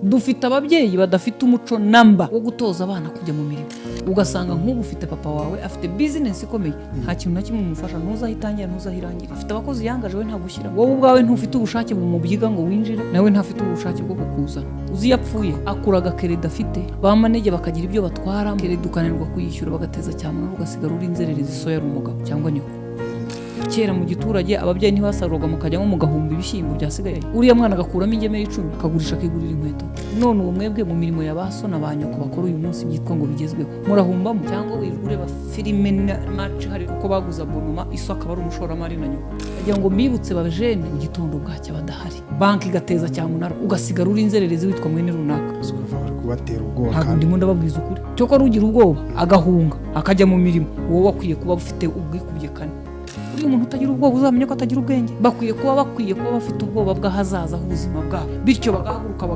Dufite ababyeyi badafite umuco namba wo gutoza abana kujya mu mirimo. Ugasanga nk'ubu ufite papa wawe afite bizinesi ikomeye, nta kintu na kimwe umufasha, ntuzaho itangira, ntuzaho irangira. Afite abakozi yangaje, we ntagushyira. Wowe ubwawe ntufite ubushake bumubyiga ngo winjire, nawe ntafite ubushake bwo kukuzana. Uzi iyo apfuye akura agakeredi afite, ba manege bakagira ibyo batwara, keredi ukananirwa kuyishyura, bagateza cyamunara, ugasigara uri inzererezi. So yari umugabo cyangwa nyoko. Kera mu giturage ababyeyi ntibasaruraga, mukajyamo mugahumba ibishyimbo byasigaye, uriya mwana agakuramo ingemeri 10, akagurisha, akigurira inkweto. None ubu mwebwe mu mirimo ya ba so na ba nyoko bakora uyu munsi byitwa ngo bigezweho, murahumbamo cyangwa wirirwa ureba filime na match hari kuko baguze abonnement, iso akaba ari umushoramari na nyoko. Agira ngo mbibutse babajene, mu gitondo bwacya badahari, banki igateza cyamunara, ugasigara uri inzererezi witwa mwene runaka. Bari kubatera ubwoba. Ntabwo Kandi ndimo ndababwiza ukuri. Cyokora ugira ubwoba agahunga akajya mu mirimo, wowe akwiye kuba ufite ubwikubye kane. Uriya muntu utagira ubwoba, uzamenye ko atagira ubwenge. Bakwiye kuba bafite ubwoba bw'ahazaza h'ubuzima bwabo, bityo bagahaguruka.